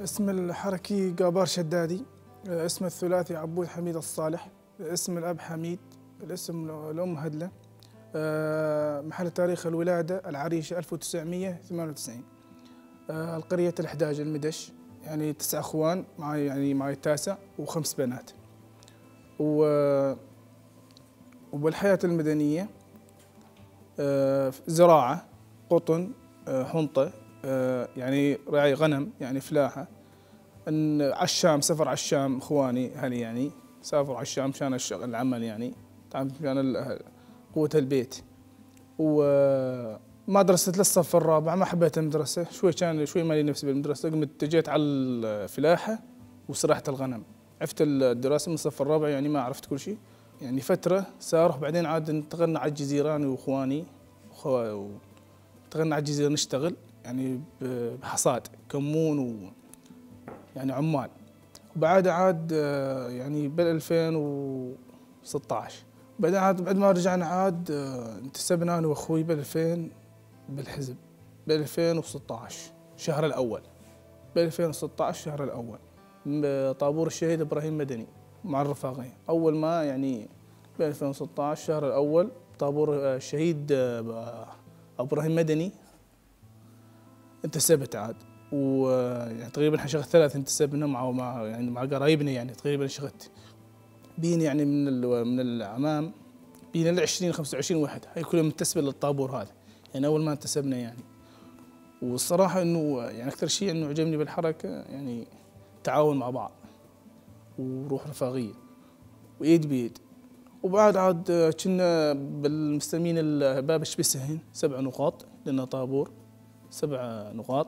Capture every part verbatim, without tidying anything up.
اسم الحركي قابار شدادي، آه، اسم الثلاثي عبود حميد الصالح، اسم الأب حميد، الاسم الأم هدلة. آه، محل تاريخ الولادة العريشة ألف وتسعمية وثمانية وتسعين. آه، القرية الحداج المدش، يعني تسع اخوان معي، يعني معي التاسع وخمس بنات. و، وبالحياة المدنية، آه، زراعة، قطن، آه، حنطة، آه، يعني رعي غنم، يعني فلاحة. إن عالشام، سفر عالشام، إخواني، أهلي يعني، سافروا عالشام مشان الشغل، العمل يعني، تعب مشان ال-، قوة البيت. وما درست للصف الرابع، ما حبيت المدرسة، شوي كان، شوي مالي نفسي بالمدرسة، قمت جيت على الفلاحة وسراحة الغنم. عفت الدراسة من الصف الرابع، يعني ما عرفت كل شي. يعني فترة سارح، بعدين عاد انتقلنا على الجزيرة أنا وإخواني، وخو-، انتقلنا على الجزيرة نشتغل، يعني ب-، بحصاد كمون و، يعني عمال. وبعد عاد، آه، يعني بالألفين وستاش. بعدين عاد بعد ما رجعنا عاد، آه، انتسبنا أنا وأخوي بالألفين بالحزب، بالألفين وستاش شهر الأول، بالألفين وستاش شهر الأول. م-، طابور الشهيد إبراهيم مدني مع الرفاقية. أول ما، يعني، بألفين وستاش شهر الأول، طابور، آه، الشهيد، آه، ب-، إبراهيم مدني، انتسبت عاد. و، آه، يعني، تقريبًا احنا شغلت ثلاث انتسبنا مع، مع، يعني، مع قرايبنا، يعني، تقريبًا شغلت بين، يعني، من ال-، من العمام، بين العشرين، خمسة وعشرين واحد، هاي كلهم منتسبة للطابور هذا. يعني، أول ما انتسبنا، يعني. والصراحة إنه، يعني، أكثر شي إنه عجبني بالحركة، يعني، تعاون مع بعض وروح رفاقية وإيد بإيد. وبعد عاد، آه، كنا بالمستلمين ال-، باب شبيسهن سبع نقاط، لأنه طابور سبع نقاط.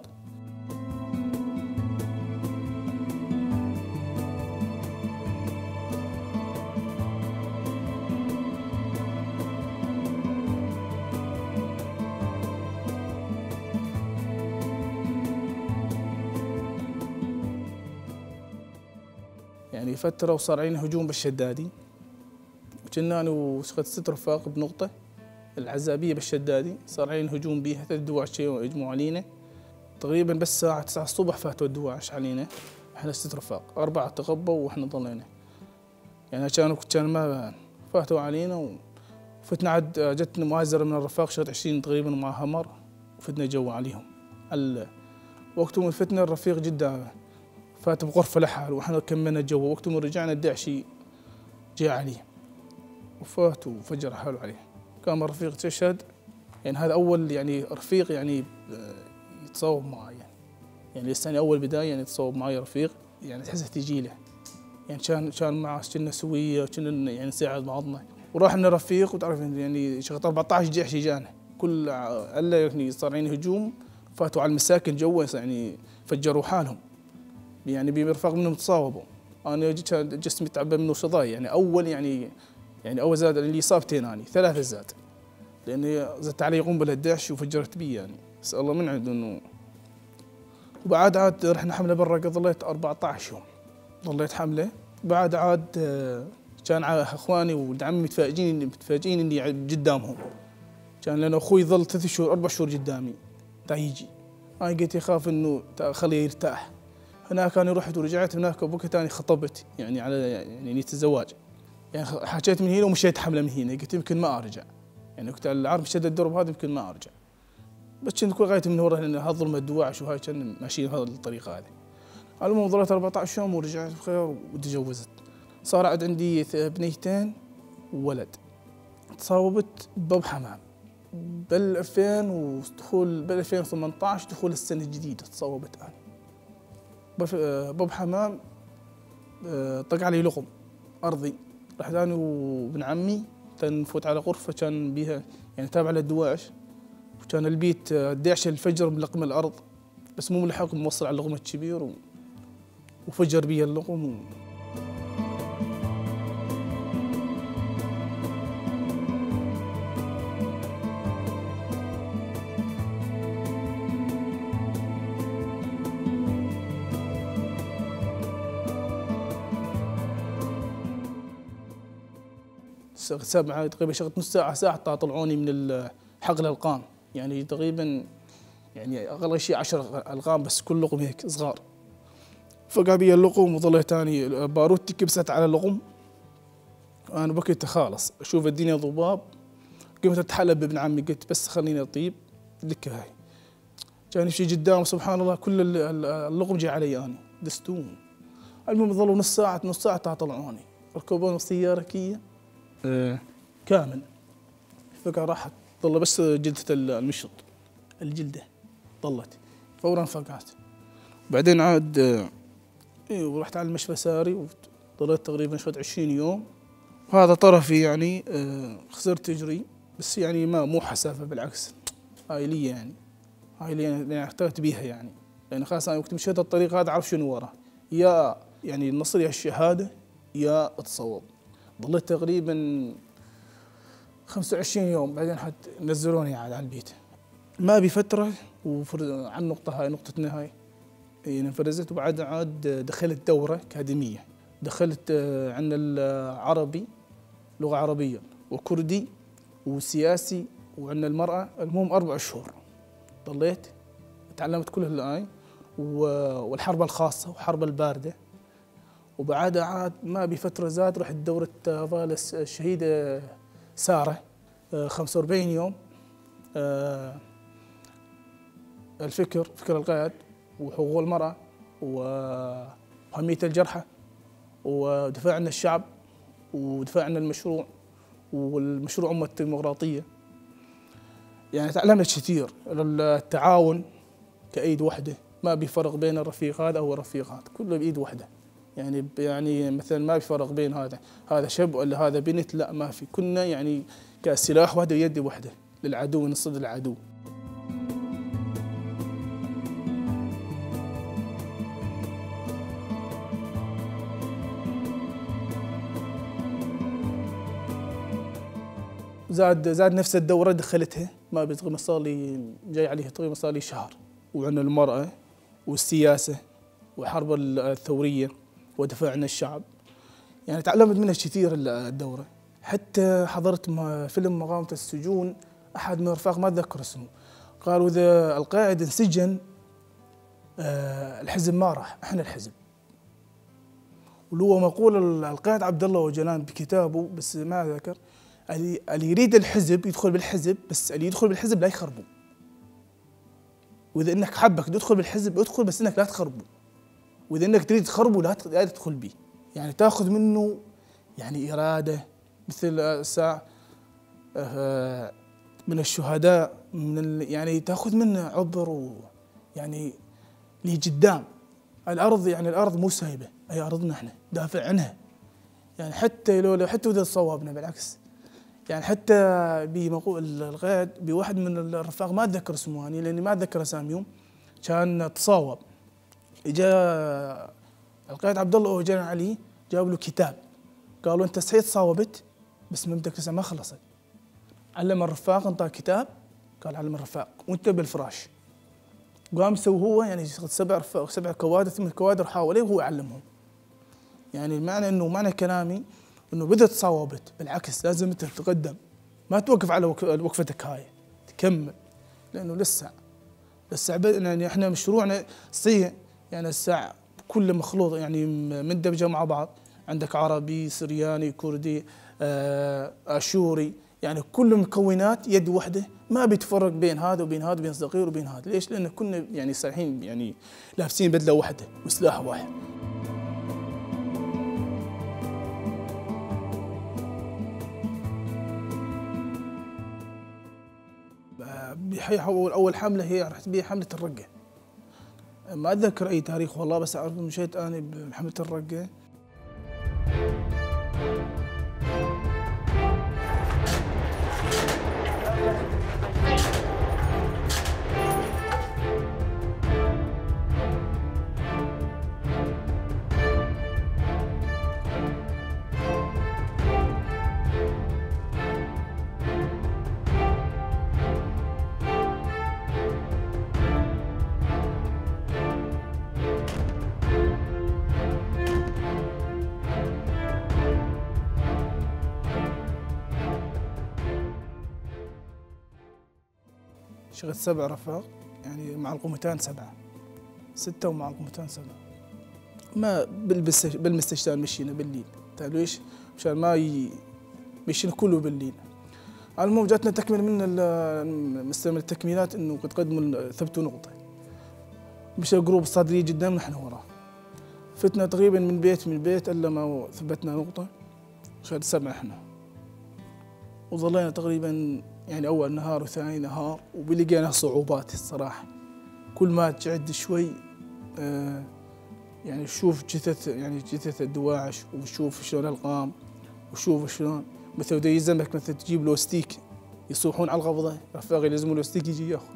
يعني فترة وصار علينا هجوم بالشدادي، وكنا أنا وشغلت ست رفاق بنقطة العزابية بالشدادي، صار علينا هجوم بيها، ثلاث دواعش هجموا علينا. تقريبًا بس ساعة تسعة الصبح فاتوا الدواعش علينا، احنا ست رفاق، أربعة تغبوا واحنا ضلينا. يعني كانوا، كان ما فاتوا علينا و-، وفتنا عد، جتنا مؤازرة من الرفاق، شغلت عشرين تقريبًا مع همر، وفتنا جوا عليهم. ال-، وقت ما فتنا الرفيق جدة فات بغرفة لحاله، واحنا كملنا جوا. وقت ما رجعنا الدعشي جاء عليه وفات وفجر حاله عليه. كان الرفيق تشهد، يعني هذا أول، يعني، رفيق، يعني، آه، يتصاوب معي، يعني. يعني لساني أول بداية، يعني، يتصاوب معي رفيق، يعني، تحسه تجي له. يعني كان، كان معه، كنا سوية، كنا ن-، يعني، نساعد بعضنا. وراح لنا رفيق، وتعرف، يعني، شغلة أربعتاش جيش جانا. كل ع-، هلا، يعني، صار، يعني، هجوم، فاتوا على المساكن جوا، يعني، فجروا حالهم. يعني، بمرفق منهم تصاوبوا. أنا ج-، كان جسمي تعبان منه شظايا، يعني، أول، يعني، يعني، أول زاد اللي إصابتين، يعني، ثلاثة زاد. لأني زدت علي قنبلة داعش وفجرت بي، يعني. بس الله من عنده إنه، وبعد عاد رحنا حملة برا، ظليت أربعتاش يوم. ظليت حملة. بعد عاد، آه، كان ع-، إخواني ولد عمي متفاجئين، متفاجئين إني ع-، قدامهم. كان لأن أخوي ظل ثلاث شهور، أربع شهور قدامي. دا يجي. أنا قلت يخاف إنه تا-، خليه يرتاح. هناك أنا رحت ورجعت، هناك بوقت تاني خطبت، يعني، على، يعني، نية الزواج. يعني، خ-، حكيت من هنا ومشيت حملة من هنا، قلت يمكن ما أرجع. يعني، قلت العرب شد الدرب هذا، يمكن ما أرجع. بس كنت كل غاية من ورا، لأن هالظلمة الدواعش وهاي كان ماشيين هذه الطريقة هذه. المهم، ظليت أربعتاش يوم ورجعت بخير وتجوزت. صار عاد عندي ث-، بنيتين وولد. تصاوبت باب حمام. بالألفين ودخول، بالألفين وثمنتاش دخول السنة الجديدة تصوبت أنا. بف-، آه، باب حمام، آه، طق علي لقم أرضي. رحت أنا وابن عمي، كان نفوت على غرفة كان بيها، يعني، تابعة للدواعش. وكان البيت، آه، داعش الفجر ملقم الأرض، بس مو ملحق، موصل على اللقمة الكبير و-، وفجر بيا اللقم و-، س-، سبعة تقريبًا، شغلت نص ساعة، ساعة حتى طلعوني من ال-، حقل القام. يعني تقريبًا، يعني أقل شي عشر ألغام، بس كلهم هيك صغار. فقع بي اللقم وظليت اني باروتي كبست على اللقم. انا بكيت خالص، اشوف الدنيا ضباب. قمت اتحلب بابن عمي، قلت: "بس خليني اطيب لك هاي". كان يمشي قدام، سبحان الله، كل ال-، ال-، اللقم جاي علي اني، دستون. المهم، ظلوا نص ساعة، نص ساعة تا طلعوني. ركبوني بسيارة كيا، آه، كامل. فقع راحت، ظل بس جلدة ال-، المشط، الجلدة ظلت. فورًا فقعت. بعدين عاد، آه، إيه، ورحت على المشفى ساري، وظليت تقريبًا شفت عشرين يوم. وهذا طرفي، يعني، آه، خسرت إجري، بس، يعني، ما، مو حسافة، بالعكس، هاي لي، يعني، هاي لي، يعني، احتجت بيها، يعني، لأن خلاص أنا وقت مشيت الطريق هذا أعرف شنو ورا، يا، يعني، النصر يا الشهادة يا اتصوب. ظليت تقريبًا خمسة وعشرين يوم، بعدين حت نزلوني عاد على البيت. ما بفترة وفر-، على النقطة هاي، نقطة النهاية، يعني، انفرزت. وبعد عاد دخلت دورة أكاديمية. دخلت، آه، عندنا العربي، لغة عربية، وكردي، وسياسي، وعندنا المرأة. المهم، أربع شهور ضليت، تعلمت كل هاي، و-، والحرب الخاصة وحرب الباردة. وبعدها عاد ما بفترة زاد رحت دورة، آه، فالس-، الشهيدة سارة، آه، خمسة وأربعين يوم، آه، الفكر، فكر القيد، وحقوق المرأة، وأهمية الجرحى، ودفاع عن الشعب، ودفاع عن المشروع، والمشروع أمة الديمقراطية. يعني، تعلمت كتير. التعاون كأيد وحدة، ما بيفرق بين الرفيق هذا أو الرفيق هذا، كله بإيد وحدة. يعني، ب-، يعني، مثلًا، ما بيفرق بين هذا، هذا شب ولا هذا بنت، لا، ما في. كنا، يعني، كسلاح وحدة ويد وحدة للعدو، نصد العدو. زاد، زاد نفس الدورة دخلتها، ما بتغ-، صار لي، جاي عليها تقريبًا صار لي شهر. وعن المرأة والسياسة والحرب ال-، الثورية ودفاع عن الشعب. يعني، تعلمت منها كثير ال-، الدورة. حتى حضرت م-، فيلم مقاومة السجون، أحد من الرفاق، ما أتذكر اسمه، قالوا: "إذا القائد انسجن، آه، الحزب ما راح، إحنا الحزب". ولو مقولة ال-، القائد عبد الله أوجلان بكتابه، بس ما أتذكر، اللي، اللي يريد الحزب يدخل بالحزب، بس اللي يدخل بالحزب لا يخربه. واذا انك حبك تدخل بالحزب، ادخل، بس انك لا تخربه. واذا انك تريد تخربه، لا ت-، لا تدخل بيه. يعني، تاخذ منه، يعني، ارادة، مثل، آه، ساعة، آه، من الشهداء، من ال-، يعني، تاخذ منه عبر و، يعني، لقدام. الارض، يعني، الارض مو سايبة، هي ارضنا احنا، دافع عنها. يعني، حتى لو، لو حتى اذا تصوبنا، بالعكس. يعني، حتى بمقو-، ال-، الغيد، بواحد من الرفاق، ما اتذكر اسمه اني، لاني ما اتذكر اساميهم، كان تصاوب. اجا القائد عبد الله اوجان علي، جاب له كتاب، قالوا: "انت صحيح تصاوبت، بس مدتك لسه ما خلصت". علم الرفاق، انطاه كتاب، قال: "علم الرفاق وانت بالفراش". قام سوى هو، يعني، سبع رفاق، سبع كوادر، ثمان كوادر حاولوا وهو علمهم. يعني، المعنى انه، معنى كلامي انه بدت صوبت، بالعكس، لازم انت تتقدم، ما توقف على وك-، وقفتك هاي، تكمل، لانه لسه، لسه عبد-، يعني، احنا مشروعنا صيع، يعني، الساعة كله مخلوط، يعني، م-، مندمجة مع بعض. عندك عربي، سرياني، كردي، آه، آشوري، يعني، كل مكونات يد وحدة، ما بيتفرق بين هذا وبين هذا، بين صغير وبين هذا. ليش؟ لأن كنا، يعني، سايحين، يعني، لابسين بدلة وحدة وسلاح واحد. بحي-، أول، أول حملة هي رحت بيها حملة الرقة. ما أتذكر أي تاريخ والله، بس أعرف إنه مشيت أنا بحملة الرقة. شغلت سبع رفاق، يعني، مع القومتان سبعة، ستة ومع القومتان سبعة. ما بالبس-، بالمستشفى مشينا بالليل. تعرف ليش؟ مشان ما ي-، مشينا كله بالليل. على المهم، جاتنا تكميل من ال-، مستلم التكميلات إنه قد قدموا ال-، ثبتوا نقطة. مشى جروب الصادرية جدا ونحن وراه. فتنا تقريبًا من بيت، من بيت، إلا ما ثبتنا نقطة. شهد سبع احنا. وظلينا تقريبًا، يعني، أول نهار وثاني نهار، وبلقينا صعوبات الصراحة. كل ما تشعد شوي، آه، يعني، شوف جثث، يعني، جثث الدواعش، وشوف شلون القام، وشوف شلون، مثل، بده يلزمك، مثل، تجيب لوستيك، يصوحون على القبضة، رفاق يلزمون لوستيك يجي ياخذ.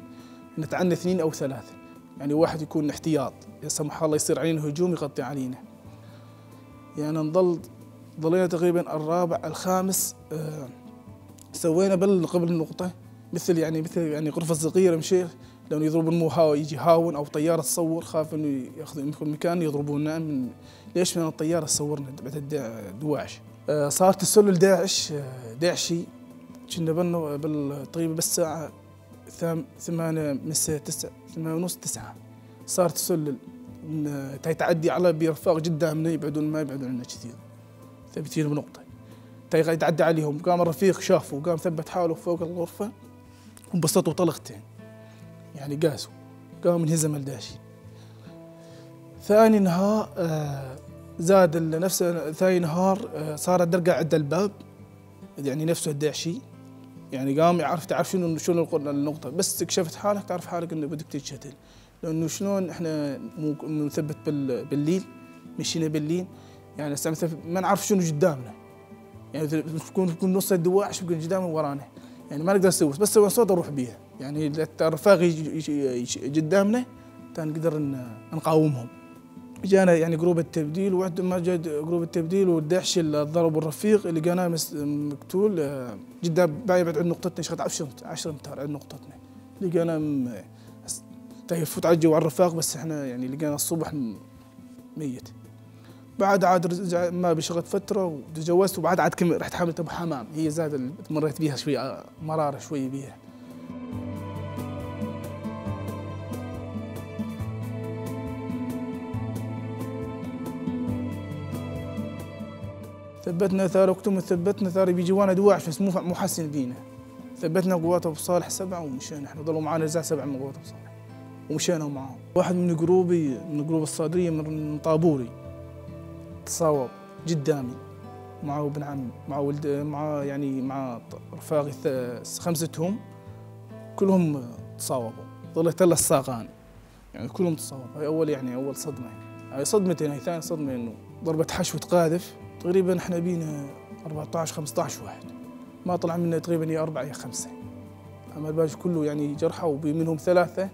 نتعنى اثنين أو ثلاثة، يعني، واحد يكون احتياط، لا سمح الله يصير علينا هجوم يغطي علينا. يعني نضل، ضلينا تقريبًا الرابع، الخامس، آه، سوينا بل قبل النقطة، مثل يعني، مثل يعني غرفة صغيرة مشي، لأنه يضربون مو هاو، يجي هاون أو طيارة تصور، خاف إنه ياخذ، يمكن مكان يضربونا من، ليش؟ من الطيارة تصورنا بعد الد-، دواعش. آه، صار تسلل داعش، آه، داعشي، كنا بال-، بالطيبة بالساعة ثام-، ثمانية مساء، تسعة، ثمانية ونص، تسعة. صار تسلل. ن-، تاي تعدي على برفاق قدامنا، يبعدون، ما يبعدون عنا كثير. ثابتين بنقطة. تاي يتعدى عليهم. قام الرفيق شافه، قام ثبت حاله فوق الغرفة وانبسطوا طلقتين. يعني قاسوا. قام انهزم الداشي. ثاني نهار، آه، زاد ال-، نفس ثاني نهار، آه، صار الدرقة عند الباب. يعني نفسه الداشي. يعني قام يعرف، تعرف شنو، شنو الق-، النقطة. بس اكتشفت حالك، تعرف حالك انه بدك تتشتل. لأنه شلون احنا مو-، نثبت بال-، بالليل، مشينا بالليل، يعني هسه مثلًا ما نعرف شنو قدامنا. يعني مثلًا نكون، نكون نص الدواعش يكون قدامنا ورانا، يعني ما نقدر نسوي، بس سوينا صوت نروح بيها، يعني الرفاق يجي، يجي، يجي قدامنا، تا نقدر ن-، نقاومهم. جانا يعني جروب التبديل، وعد ما جا جروب التبديل والدحش اللي ضربوا الرفيق، لقيناه مس-، مقتول، آه، قدام، باي بعد عند نقطتنا، شغل عشرة، عشرة امتار عند نقطتنا. لقينا م-، س-، تا يفوت على الجو على الرفاق، بس احنا يعني لقينا الصبح م-، ميت. بعد عاد رجع ما بشغل فترة وتجوزت، وبعد عاد كم-، رحت حملت أبو حمام. هي زاد ال-، مريت بيها شوية، آه، مرارة شوية بيها. ثبتنا ثار، وقت ما ثبتنا ثار بيجي وانا دواعش، بس مو ف-، مو حاسين بينا. ثبتنا قوات أبو صالح سبعة ومشينا، احنا ضلوا معانا زي سبعة من قوات أبو صالح، ومشينا معاهم. واحد من جروبي، من جروب الصادرية، من طابوري، تصاوب قدامي، معه ابن عمي، مع ولد، مع، يعني، مع ط-، رفاقي الث-، خمستهم، كلهم تصاوبوا. ظليت هلا الساقان. يعني كلهم تصاوب. هاي أول، يعني أول صدمة. هاي صدمتين، هاي ثاني صدمة، إنه ضربة حشو تقاذف. تقريبًا إحنا بينا أربعتاش، خمستاش واحد. ما طلع منا تقريبًا يا أربعة يا خمسة. أما الباقي كله يعني جرحى، وبي منهم ثلاثة،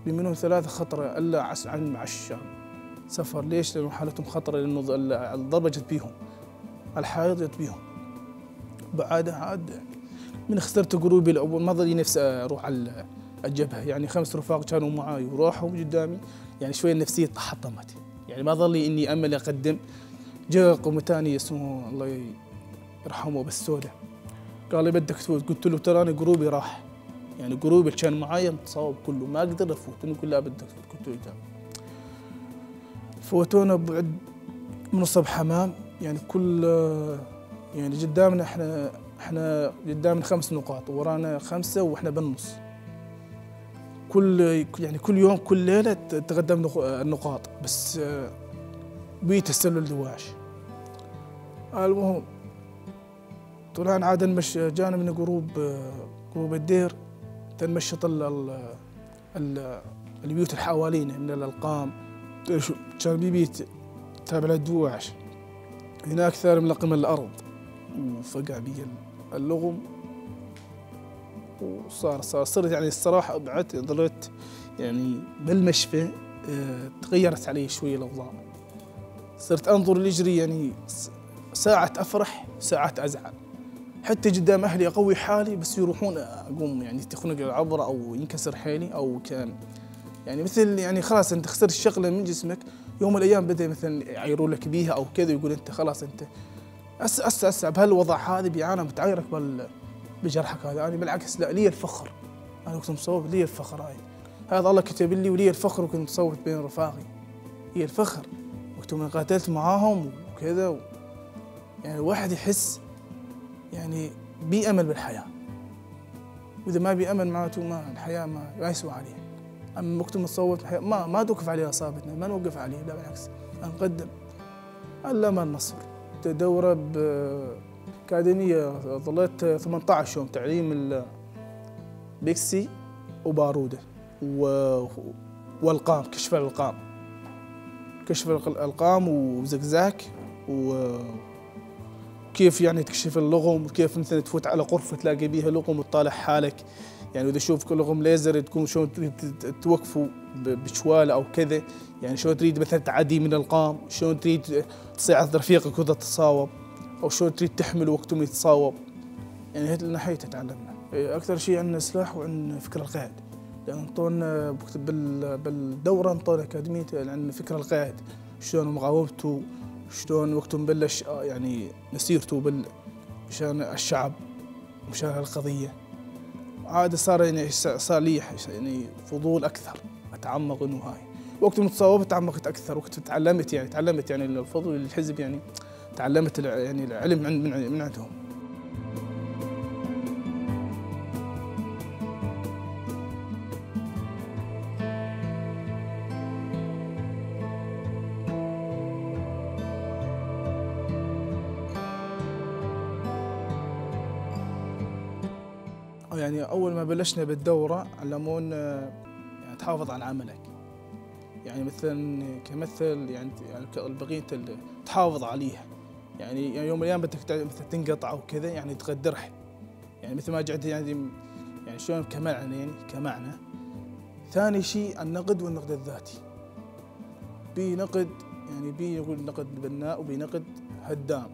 بي منهم ثلاثة خطرة، ألا عس-، عن، عش سفر. ليش؟ لأنه حالتهم خطرة، لأنه ال-، الضربة جت بيهم. الحائط جت بيهم. بعدها عاد من خسرت جروبي الأول، ما ظلي نفسي أروح على الجبهة. يعني، خمس رفاق كانوا معاي وراحوا قدامي، يعني، شوية نفسيتي تحطمت. يعني، ما ظلي إني أمل أقدم. جا قوم تاني اسمه، الله يرحمه، بسودة، قال لي: "بدك تفوت؟" قلت له: "ترى أنا جروبي راح." يعني، جروبي اللي كان معاي متصاوب كله، ما أقدر أفوت. إنه يقول: "لا، بدك تفوت." قلت له: "إذا." فوتونا بعد من نص بحمام، يعني كل، يعني قدامنا احنا، احنا قدامنا خمس نقاط، ورانا خمسة واحنا بالنص. كل، يعني كل يوم، كل ليلة ت-، تقدم نق-، نقاط، بس، آه، بي تسلل دواعش. المهم، طلعنا عاد نمشي، جانا من جروب، آه، جروب الدير، تنمشط ال-، ال-، ال-، البيوت الحوالينا من الألقام. شو، كان بي بيت تابع للدواعش. هناك ثار ملقم الأرض وفقع بي اللغم. وصار، صار، صرت يعني الصراحة بعد ضليت يعني بالمشفى، آه، تغيرت علي شوية الأوضاع. صرت أنظر لجري يعني س-، ساعات أفرح، ساعات أزعل. حتى قدام أهلي أقوي حالي، بس يروحون أقوم يعني تخنق العبرة أو ينكسر حيلي أو كان، يعني، مثل، يعني، خلاص أنت خسرت الشغلة من جسمك، يوم من الأيام بدأ مثلًا يعيروا لك بيها أو كذا، يقول أنت خلاص أنت هسه، هسه، هسه بهالوضع هذا بيعانى متعيرك بال-، بجرحك هذا. أنا بالعكس، لا، لي الفخر. أنا كنت مصوب لي الفخر هاي. هذا الله كتب لي ولي الفخر، وكنت مصوت بين رفاقي. لي الفخر. وقت وقت ما قاتلت معاهم وكذا و-، يعني، الواحد يحس، يعني، بي أمل بالحياة. وإذا ما بي أمل، معناته ما، الحياة ما، ما يسوى عليها. أما وقت ما تصوبت الحياة، ما، ما توقف عليها إصابتنا، ما نوقف عليها، لا، بالعكس، نقدم. الأمل نصر. دورة بأكاديمية، ظليت ثمنتعش يوم تعليم ال-، بيكسي وبارودة. و-، والألقام، كشف الألقام، كشف الق-، الألقام وزقزاك، و-، وكيف يعني تكشف اللغم، وكيف مثلًا تفوت على غرفة تلاقي بيها لغم وتطالع حالك. يعني إذا تشوف لغم ليزر تكون شلون تريد ت-، ت-، توقفه ب-، بشوالة أو كذا. يعني شلون تريد مثلًا تعدي من الألقام، شلون تريد تساعد رفيقك وإذا تصاوب، أو شلون تريد تحمل وقت ما يتصاوب. يعني هاي الناحية تعلمنا. إيه، أكثر شي عن السلاح وعن فكر القيد. لأن انطونا بوقت بال-، بالدورة انطونا أكاديمية عن فكر القيد. شلون مقاومته، شلون وقت مبلش، آه، يعني مسيرته بال-، مشان الشعب، مشان هالقضية. عاد صار يعني س-، صار لي ح-، يعني فضول أكثر، أتعمق إنه هاي. وقت ما تصوبت تعمقت أكثر، وقت تعلمت يعني، تعلمت يعني الفضل للحزب يعني. تعلمت الع-، يعني العلم عن-، من ع-، من عندهم. يعني أول ما بلشنا بالدورة علمونا، يعني، تحافظ على عملك. يعني مثلًا كمثل، يعني، يعني ك-، البقية ال-، تحافظ عليها. يعني، يعني يوم من الأيام بدك ت-، مثلًا تنقطع أو كذا، يعني تقدرها. يعني مثل ما جعلت، يعني، يعني شلون كمعنى، يعني كمعنى. ثاني شي النقد والنقد الذاتي. بي نقد، يعني بي نقول نقد بناء وبي نقد هدام.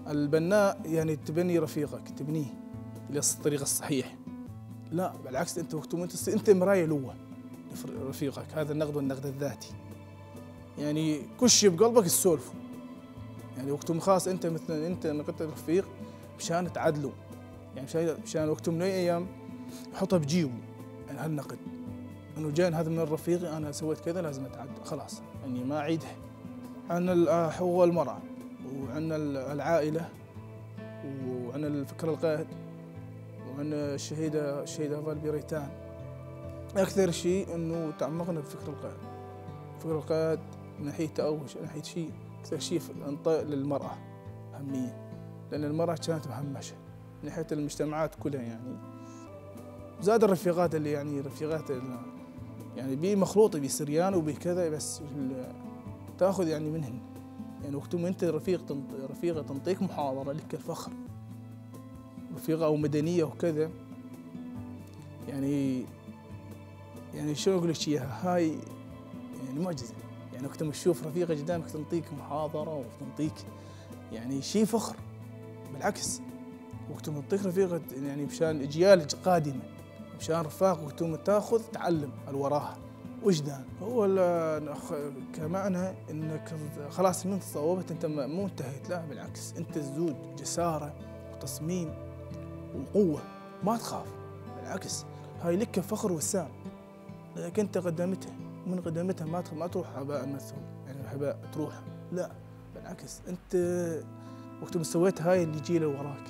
البناء يعني تبني رفيقك، تبنيه إلى الطريق الصحيح. لا، بالعكس، انت وقت ما انت، انت مراية لوا لفر-، رفيقك. هذا النقد والنقد الذاتي. يعني كل شي بقلبك تسولفه. يعني وقت ما خلاص انت مثلًا، انت نقدت الرفيق مشان تعدله. يعني مشان، مشان وقت من الايام يحطها بجيبه. يعني هالنقد. انه جاي هذا من رفيقي، انا سويت كذا، لازم اتعدل. خلاص، يعني ما اعيدها. عن ال-، آه، حقوق المرأة، وعن ال-، العائلة، وعن الفكر القائد، وعن الشهيدة، الشهيدة فالبي ريتان. أكثر شي إنه تعمقنا بفكر القائد. فكر القائد ناحيته أول شي، ناحية شي، أكثر شي ف-، انطى للمرأة أهمية، لأن المرأة كانت مهمشة ناحية المجتمعات كلها يعني. زاد الرفيقات اللي يعني رفيقات ال-، يعني بي مخلوط، بي سريان وبي كذا، بس ال-، تاخذ يعني منهن. يعني وقت ما انت رفيق تنط-، رفيقة تنطيك محاضرة، لك الفخر. رفيقة أو مدنية وكذا، يعني، يعني شلون أقول لك إياها؟ هاي يعني معجزة. يعني وقت ما تشوف رفيقة قدامك تنطيك محاضرة وتنطيك، يعني، شي فخر. بالعكس، وقت ما تنطيك رفيقة، يعني، مشان أجيال قادمة، مشان رفاق، وقت ما تاخذ تعلم الوراها. وجدان. هو ال-، كمعنى إنك خلاص من تصوبت أنت م-، مو انتهيت، لا، بالعكس، أنت تزود جسارة وتصميم وقوة، ما تخاف. بالعكس، هاي لك فخر وسام، لأنك أنت قدمتها. من قدمتها ما تخ-، ما تروح هباء مثل، يعني، هباء تروح، لا، بالعكس، أنت وقت ما سويت هاي اللي يجي له وراك،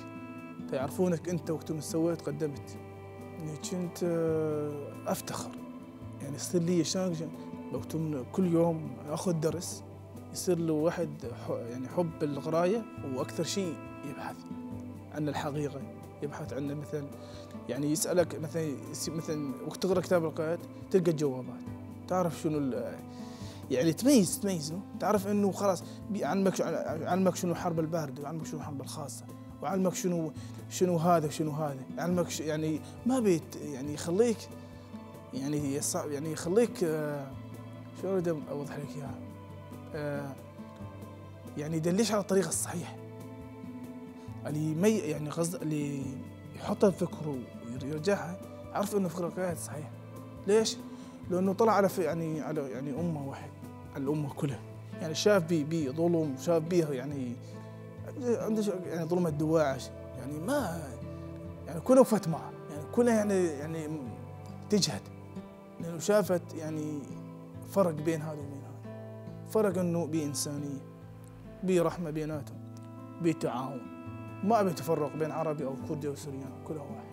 فيعرفونك أنت وقت ما سويت قدمت. يعني، كنت، آه، أفتخر. يعني، يصير لي شلون، وقت ما كل يوم آخذ درس، يصير له واحد ح-، يعني، حب القراية، وأكثر شي يبحث عن الحقيقة، يبحث عن مثلًا، يعني، يسألك مثلًا، يس-، مثلًا وقت تقرا كتاب القائد تلقى الجوابات، تعرف شنو ال-، يعني، تميز، تميز، تعرف إنه خلاص بيعلمك ش-، يعلمك شنو الحرب الباردة، ويعلمك شنو الحرب الخاصة، ويعلمك شنو، شنو هذا وشنو هذا، يعلمك ش-، يعني، ما بيت، يعني، يخليك، يعني، يص-، يعني، يخليك، آه، شلون أريد أوضح لك إياها؟ آه، يعني، يدليش على الطريقة الصحيحة. اللي يمي-، يعني، قصد اللي يحطها بفكره ويرجعها، عرف إنه فكرة كانت صحيحة. ليش؟ لأنه طلع على ف-، يعني، على، يعني، أمة واحدة، على الأمة كلها. يعني، شاف بي، بي ظلم، شاف بيه، يعني، عنده ش-، يعني، ظلم الدواعش. يعني، ما، يعني، كلها وقفت معه. يعني، كلها، يعني، يعني، تجهد. لأنه شافت، يعني، فرق بين هذا وبين هذا. فرق انه بي انسانية، بي رحمة بيناتهم، بي تعاون. ما ابي تفرق بين عربي او كردي او سريان، كلهم واحد.